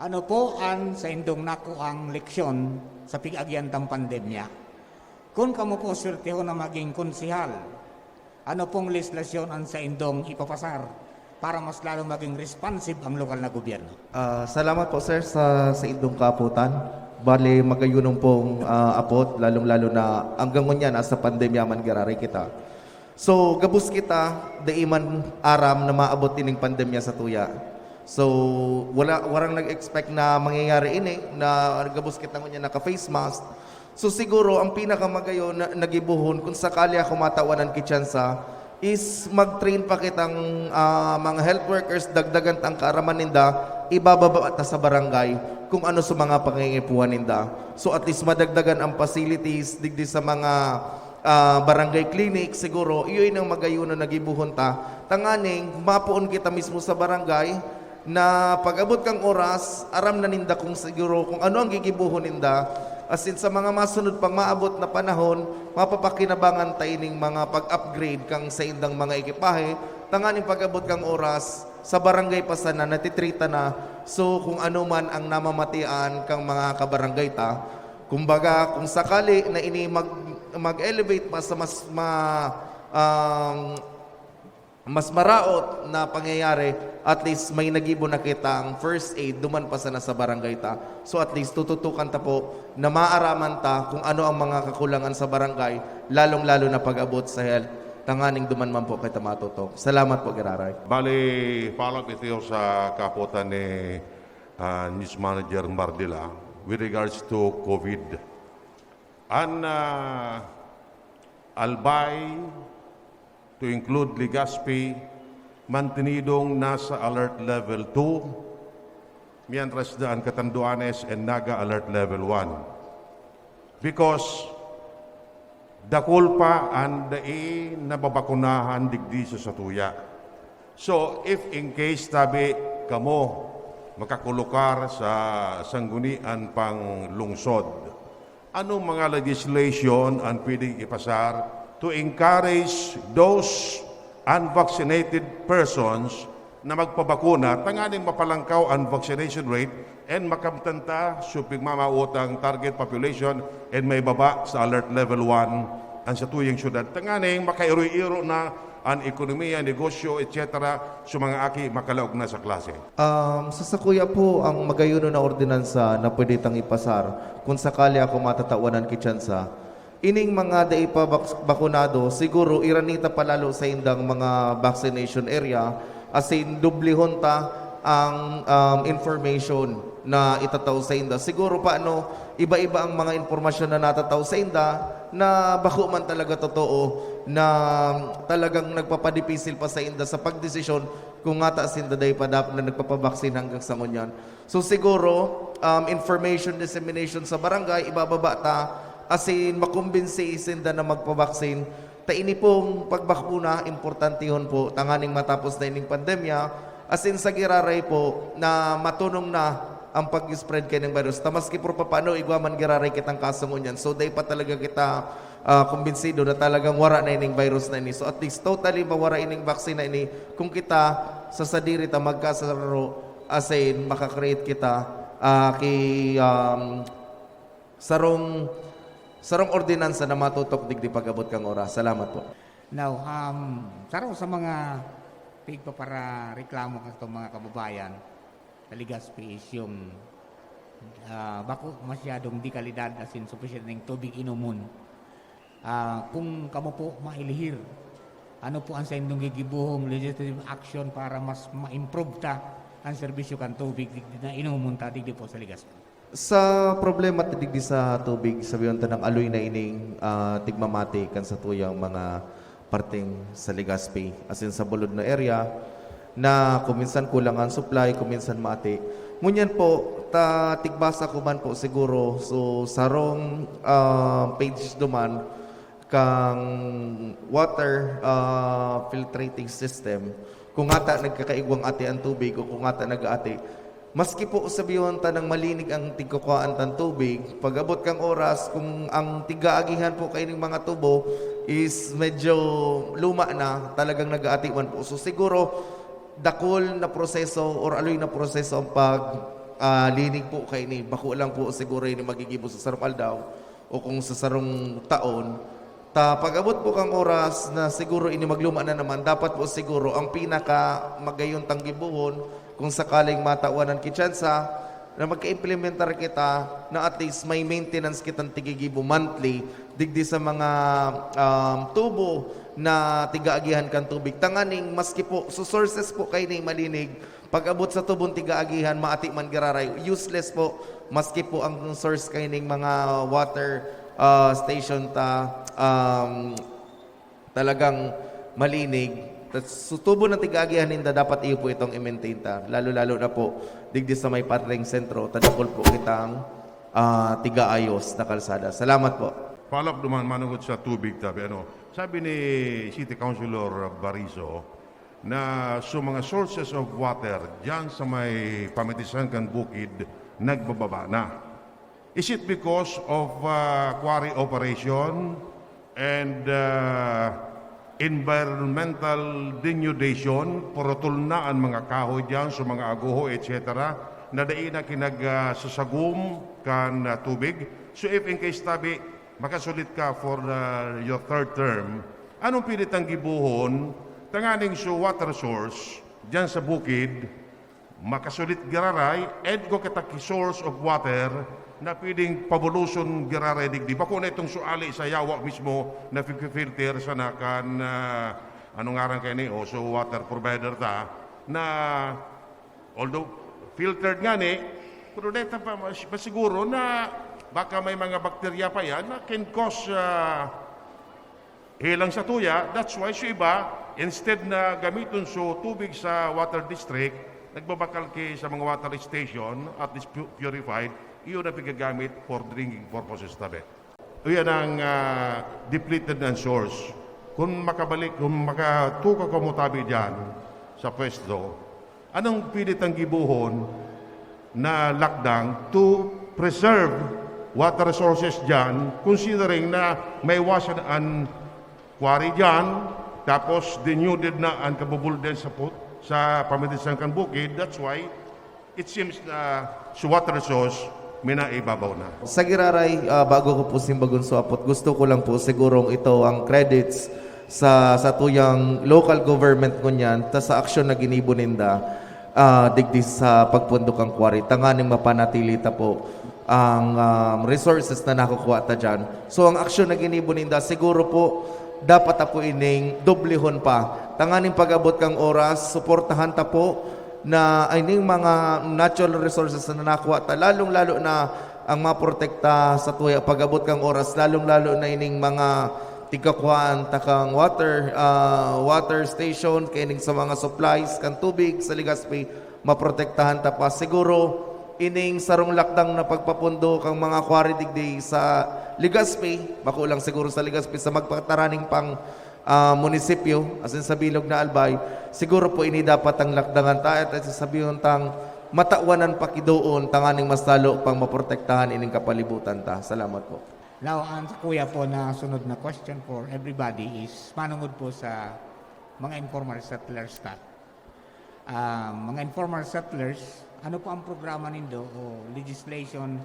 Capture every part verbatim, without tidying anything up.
Ano po an saindong nakuang leksyon sa pig-agian tang pandemya? Kun kamo po swertehon na maging konsehal, ano pong legislasyon an saindong ipapasar para mas lalong maging responsive ang lokal na gobyerno? Ah, salamat po, sir, sa, sa indong kaapotan. Bale, magayunon pong, ah, apod, lalong-lalo na hanggang ngunyan, nasa pandemya man giraray kita. So, gabos kita, dai man aram na maabot ining pandemya sa tuya. So, wala, warang nag-expect na mangyayari ini, na gabos kita ngunyan naka-face mask. So, siguro, ang pinakamagayon na, na gibohon, kung sakali ako matawan an kitsansa, is mag-train pa kitang, ah, mga health workers, dagdagan tang kaaraman ninda, ibababa ta sa barangay kung ano sa mga pangingipuhan ninda. So, at least madagdagan ang facilities digdi sa mga, ah, barangay clinic, siguro, iyon ang magayunon na gibohon ta. Tanganing, mapoon kita mismo sa barangay, na pag-abot kang oras, aram na ninda kung siguro kung ano ang gigibohon ninda. As in, sa mga masunod pang maabot na panahon, mapapakinabangan ta ining mga pag-upgrade kang saindang mga ekipahe, tanganing pag-abot kang oras, sa barangay pa sana, natitrita na. So, kung ano man ang namamatian kang mga kabarangay ta, kumbaga, kung sakali na ini mag-, mag-elevate pa sa mas ma-, um, mas maraot na pangyayari, at least may nagibo na kitang first aid, duman pa sana sa barangay ta. So, at least, tututukan ta po na maaraman ta kung ano ang mga kakulangan sa barangay, lalong-lalo na pag-abot sa health, tanganing duman man po kita matutok. Salamat po, giraray. Bali, follow up ito sa kaapotan ni, ah, News Manager Mardila with regards to COVID. An, ah, Albay, to include Legazpi, mantenidong nasa alert level two, mientras na an Catanduanes and Naga alert level one. Because dakul pa an dai nababakunahan digdi sa satuya. So, if in case tabi kamo makakulukar sa sanggunian pang lungsod, anong mga legislation ang pwedeng ipasar to encourage those unvaccinated persons na magpabakuna tanganing mapalangkaw ang vaccination rate and makamtan ta sa pigmamaotang target population and maibaba sa alert level one ang satuyang syudad. Tanganing makairoy-iro na an ekonomiya, negosyo, et cetera, sa mga aki makalaog na sa klase. Um, sa sakuya po, ang magayuno na ordinansa na pwede tang ipasar, kung sakali ako matatawan an kitsansa, ining mga dai pa bak-, bakunado, siguro iranita pa lalo sa indang mga vaccination area, as in, dublihon ta ang, um, information na itatao sa inda. Siguro pa, ano, iba-iba ang mga impormasyon na natatao sa inda na bako man talaga totoo na talagang nagpapadipisil pa sa inda sa pagdesisyon kung ngata sinda dai pa dapat na nagpapabaksin hanggang sa ngunyan. So siguro, um, information dissemination sa barangay, ibababa ta, as in, makumbinsi sinda na magpabaksin. Ta ini pong pagbakuna, importantehon po, tanganing matapos na ining pandemya, as in, sa giraray po, na matunong na ang pag-spread kaining virus. Ta maski por papaano, igwa man giraray kitang kaso ngunyan. So, dai pa talaga kita, ah, kumbinsido na talagang wara na ining virus na ini. So, at least, totally mawara ining vaccine na ini. Kung kita, sa sadiri ta magkasaro, as in, makakreate kita, ah, ki, um, sarong, sarong ordinansa na matutok digdi pag-abot kang oras. Salamat po. Now, um, saro sa mga pigpaparareklamo kan mga kababayan, sa Legazpi is yung, ah, bako masyadong dekalidad, as in, sufficient ning tubig inomon. Ah, kung kamo po mailihir, ano po ang saindong gigibuhong legislative action para mas ma-improve ta ang serbisyo kan tubig digdi na inomon ta digdi po sa Legazpi? Sa problema ta digdi sa tubig, sabihon ta nang aloy na ining, ah, tigmamati kan satuyang mga parteng sa Legazpi, as in sa Bulod na area, na kuminsan kulang ang supply, kuminsan maati. Ngunyan po, ta, tigbasa ko man po siguro, so, sarong, ah, page duman kang water, ah, filtrating system. Kung ata nagkakaigwang ati ang tubig o kung ata nag-aati, maski po sabihon ta nang malinig ang tigkukuhaan tang tubig, pag-abot kang oras, kung ang tigaagihan po kaining mga tubo is medyo luma na, talagang nag-aati man po. So, siguro, dakul na proseso or aloy na proseso ang pag, ah, linig po kaini, bako lang po siguro ini magigibo sa sarong aldaw o kung sa sarong taon. Ta pag-abot po kan oras na siguro ini magluma na naman, dapat po siguro ang pinaka magayon tang gibohon, kung sakaling matawan an kitsansa, na magka-implementar kita na at least may maintenance kitang tigigibo monthly digdi sa mga, um, tubo na tigaagihan kan tubig. Tanganing maski po sa sources po kaini malinig, pag-abot sa tubong tigaagihan, maati man giraray, useless po, maski po ang source kaining mga water, ah, station ta, um, talagang malinig. Tas sa tubo na tigaagihan ninda, dapat iyo po itong i-maintain ta. Lalo-lalo na po, digdi sa may pareng sentro, tadakol po kitang, ah, tigaayos na kalsada. Salamat po. Follow up naman, manugod sa tubig, tabi, ano, sabi ni City Councilor Barizo, na so mga sources of water diyan sa may pamitisan kan bukid nagbababa na. Is it because of, ah, quarry operation and, ah, environmental denudation? Purutol na an mga kahoy diyan, so mga aguho, et cetera, na dai na kinag-, ah, sasagom kan, ah, tubig. So if in case tabi, makasulit ka for, ah, your third term, anong pwede tang gibohon tanganing so water source diyan sa bukid makasulit giraray, and kung kita ki source of water na pwedeng pabuloson giraray digdi. Bako na itong suali sa yawa mismo na fi-filter sana kan, ah, ano ngaran kaini, o so water provider ta, na although filtered ngani, pero dahil ta pa mas-, masiguro na baka may mga bakterya pa yan na can cause, ah, helang sa tuya. That's why so iba, instead na gamiton so tubig sa water district, nagbabakal ki sa mga water station, at least pu-, purified, iyon ang pigagamit for drinking purposes tabi. Iyan ang, ah, depleted na source. Kung makabalik, kung makatukaw kamo tabi diyan sa pwesto, anong pwede tang gibohon na lakdang to preserve water resources diyan, considering na maiwasan an quarry diyan, tapos denuded na an kabubulden sa pu-, sa pamitisan kan bukid. That's why it seems na sa water resource, minaibabaw na. Sa giraray, ah, bago ko po simbagon so apot, gusto ko lang po sigurong ito ang credits sa, sa tuyang local government ngunyan, ta sa aksyon na ginibo ninda, ah, digdi sa pagpundok ang quarry, tanganing mapanatili ta po ang, um, resources na nakukuha ta diyan. So, ang aksyon na ginibo ninda, siguro po, dapat ta po ining doblehon pa. Tanganing pag-abot kang oras, suportahan ta po na ining mga natural resources na nakuha ta, lalong-lalo na ang maprotekta sa tuya pag-abot kang oras, lalong-lalo na ining mga tigkakuhaan ta kang water, ah, water station, kaining sa mga supplies kan tubig sa Legazpi, maprotektahan ta pa. Siguro, ining sarong lakdang na pagpapundo kang mga quarry digdi sa Legazpi, bako lang siguro sa Legazpi, sa magpataraning pang, ah, munisipyo, asin sa bilog na Albay, siguro po ini dapat ang lakdangan ta, at sabihon tang matawan an pakidoon, tanganing mas lalo pang maprotektahan ining kapalibutan ta. Salamat po. Now, ang sa kuya po na sunod na question for everybody is manungod po sa mga informal settlers ta. Ah, mga informal settlers, ano po ang programa nindo o legislation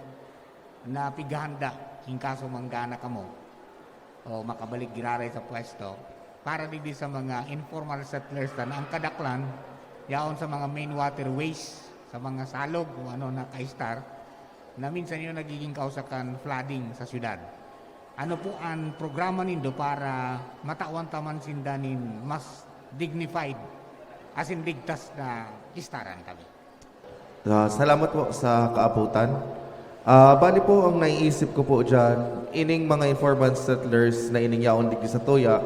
na pighahanda in kaso manggana kamo o makabalik giraray sa pwesto para digdi sa mga informal settlers ta na ang kadaklan yaon sa mga main waterways, sa mga salog o ano na kaistar, na minsan yun nagiging kausa kan flooding sa syudad. Ano po ang programa nindo para matawan ta man sinda nin mas dignified asin ligtas na istaran kami? Ah, salamat po sa kaaputan. Ah, bali po, ang naiisip ko po diyan, ining mga informal settlers na ining yaon digdi sa tuya,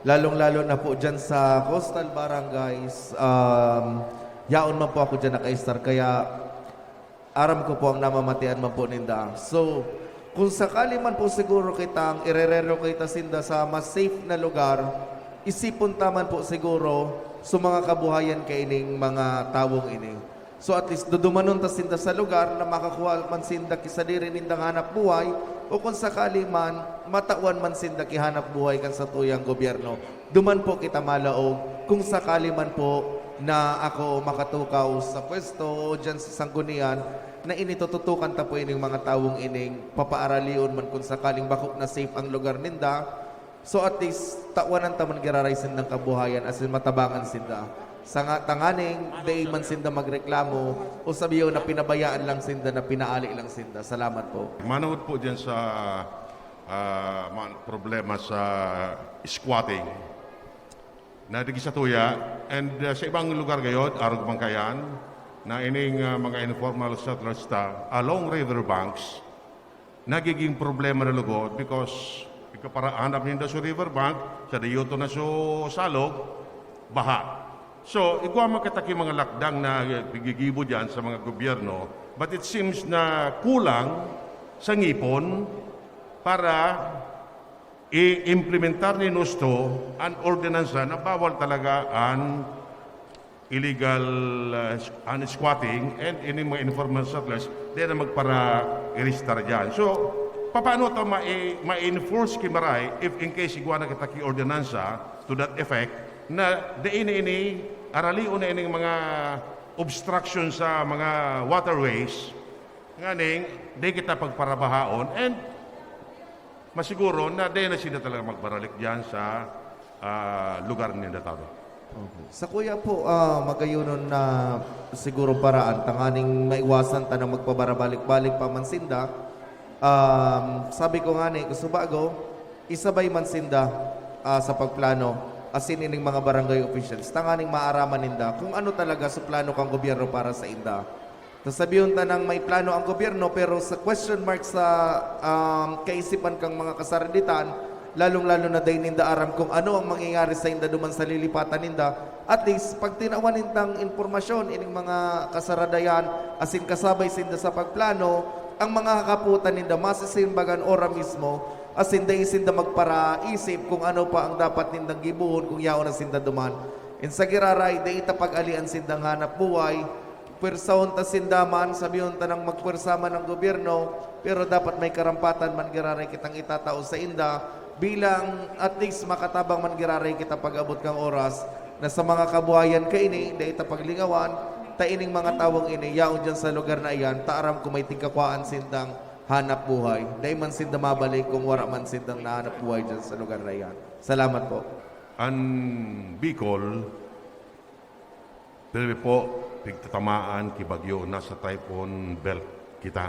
lalong-lalo na po diyan sa coastal barangays, um, yaon man po ako diyan nakaistar. Kaya aram ko po ang namamatian man po ninda. So, kung sakali man po siguro kitang irerelocate ta sinda sa mas safe na lugar, isipon ta man po siguro sa mga kabuhayan kaining mga tawong ini. So, at least, dudumanon ta sinda sa lugar na makakuha man sinda ki sadiri nindang hanap buhay, o kung sakali man, matawan man sinda ki hanap buhay kan satuyang gobyerno. Duman po kita malaog kung sakali man po na ako makatukaw sa pwesto o dyan sa sanggunian na initututukan ta po ining mga tawong ining papaaralion man kung sakaling bako na safe ang lugar ninda. So at least, tawanan ta man giraray sindang kabuhayan asin matabangan sinda. Sa nga tanganing, dai man sinda magreklamo o sabiyon na pinabayaan lang sinda, na pinaali lang sinda. Salamat po. Manawod po dyan sa ah, mga problema sa squatting na digi sa tuya and ah, sa ibang lugar gayod, arog man kayan, na ining ah, mga informal settlers ta along river banks, nagiging problema na lugod because pagkaparahanap ninda sa river bank, sa diyuto na sa salog, baha. So, igwa man kita ki mga lakdang na gigibo dyan sa mga gobyerno, but it seems na kulang sa ngipon para i-implementar nin husto an ordinansa na bawal talaga an illegal uh, an squatting and ining mga informal settlers, di na magpara-register dyan. So, paano ito ma-, ma-enforce ki Maray if in case igwa na kita ki ordinansa to that effect na di ini, ini aralion na ining mga obstruction sa mga waterways nganing di kita pagparabahaon and masiguro na di na sila talaga magbaralik dyan sa ah, lugar ninda tabi. Okay. Sa kuya po, ah, magayonon na siguro paraan tanganing maiwasan ta na magpabarabalik-balik pa man sinda. Um, sabi ko nga ni, gusto bago, isabay man sinda ah, sa pagplano asin ining mga barangay officials tanganing maaraman ninda kung ano talaga sa plano kang gobyerno para sa inda. Sasabihon ta nang may plano ang gobyerno, pero sa question mark sa, um, kaisipan kang mga kasaraditan, lalong-lalo na dai ninda aram kung ano ang mangyayari sa inda duman sa lilipatan ninda, at least, pag tinawan nindang impormasyon ining mga kasaradayan, asin kasabay sinda sa pagplano, ang mga kakaputan ninda masisimbagan ora mismo, asin dai sinda magparaisip kung ano pa ang dapat nindang gibohon kung yaon na sinda duman. In sa giraray, dai ta pag-alian sindang hanap buhay, pwersahon ta sinda man, sabihon ta nang magpwersa man ang gobyerno, pero dapat may karampatan man giraray kitang itatao sa inda bilang at least makatabang man giraray kita pag-abot kang oras na sa mga kabuhayan kaini, dai ta paglingawan, ta ining mga tawong ini, yaon diyan sa lugar na iyan, ta aram ko may tigkakwaan sindang hanap buhay. Dai man sinda mabalik kung wara man sindang nahanap buhay diyan sa lugar na iyan. Salamat po. An Bicol, Pero po, pigtatamaan ki bagyo, nasa typhoon belt kita.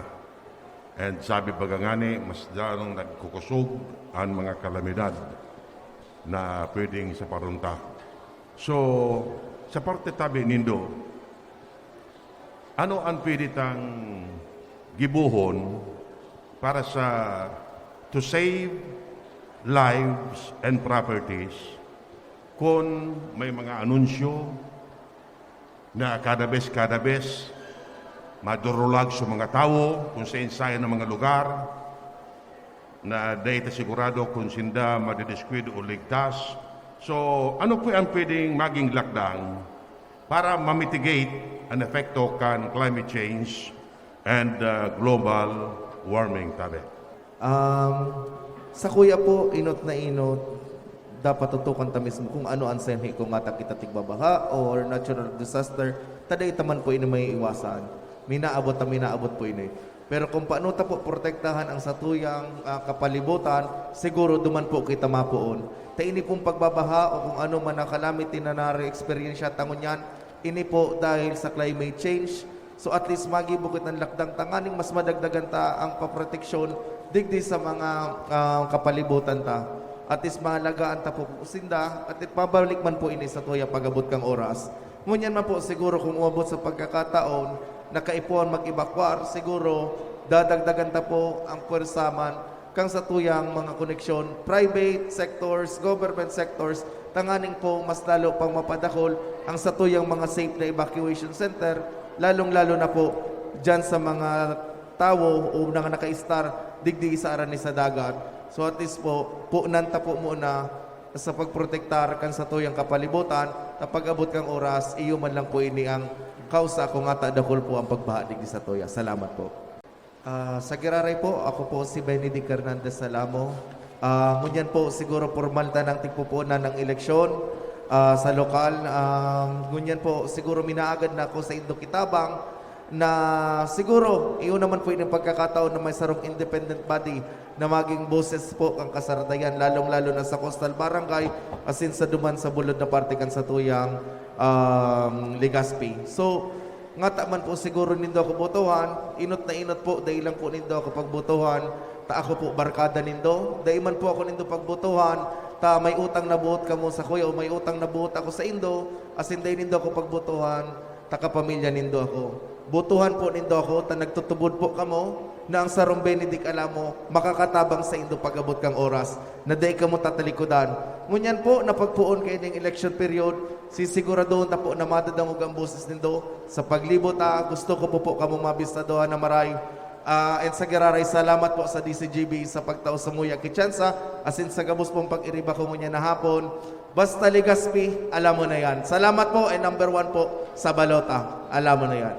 And sabi baga ngani, mas lalong nagkukusog an mga kalamidad na pwedeng saparon ta. So, sa parte tabi nindo, ano an pwede tang gibohon para sa to save lives and properties kun may mga anunsyo na kada bes, kada bes, madurulag sa mga tawo kung sain-sain na mga lugar na dai ta sigurado kung sinda madidiskwid o ligtas. So, ano po ang pwedeng maging lakdang para ma-mitigate an epekto kan climate change and uh, global warming, tabi? Um, sa kuya po, inot na inot, dapat tutukan ta mismo kung ano ang sanhi kung mata kita tigbabaha or natural disaster, ta dai ta man po ini maiiwasan. Minaabot ta minaabot po ini. Pero kung paano ta po protektahan ang satuyang ah, kapalibutan, siguro duman po kita mapoon. Ta ini pong pagbabaha o kung ano man ang calamity na nare-eksperyensya ta ngunyan, ini po dahil sa climate change. So at least magibo kitang lakdang tanganing mas madagdagan ta ang paproteksyon digdi sa mga ah, kapalibutan ta. At least mahalagaan ta po sinda at pabalik man po ini sa tuya pag-abot kang oras. Ngunyan man po siguro kung umabot sa pagkakataon na kaipuhan mag-evacuar, siguro dadagdagan ta po ang pwersa man kang satuyang mga koneksyon, private sectors, government sectors, tanganing po mas lalo pang mapadakol ang satuyang mga safe na evacuation center, lalong-lalo na po dyan sa mga tawo o mga naka-star digdi sa arani sa dagat. So at least po, punan ta po muna sa pagprotektar kan satuyang kapalibutan, ta pag-abot kang oras, iyo man lang po ini ang kausa kung ata dakul po ang pagbaha digdi sa tuya. Salamat po. Ah, sa giraray po, ako po si Benedict Hernandez Salamo. Ah, ngunyan po, siguro formal ta nang tigpupunan ng eleksyon. Ah, sa lokal, um, ngunyan po, siguro minaagad na ako sa indo kitabang na siguro, iyo naman po yung pagkakataon na may sarong independent body na maging boses po kan Kasaradayan, lalong-lalo na sa Coastal Barangay, asin sa duman sa bulod na parte kan satuyang, um, Legazpi. So, ngata man po siguro nindo ako botohan, inot na inot po, dai lang po nindo ako pagbotohan, ta ako po barkada nindo. Dai man po ako nindo pagbotohan, ta may utang na buot kamo sakuya o may utang na buot ako saindo, asin dai nindo ako pagbotohan, ta kapamilya nindo ako. Botohan po nindo ako, ta nagtutubod po kamo na ang sarong Benedict Alamo makakatabang saindo pag-abot kan oras na dai kamo tatalikodan. Ngunyan po, na pagpoon kaining election period, sisiguradohon ta po na madadangog ang boses nindo. Sa paglibot, ah, gusto ko po po kamo mabistadohan na maray. Ah, and sa giraray, salamat po sa D C G B sa pagtao samuya ki tsansa, asin sa gabos pong pag-iriba ko ngunyan na hapon. Basta Legazpi, alam mo na yan. Salamat po, and number one po sa balota. Alam mo na yan.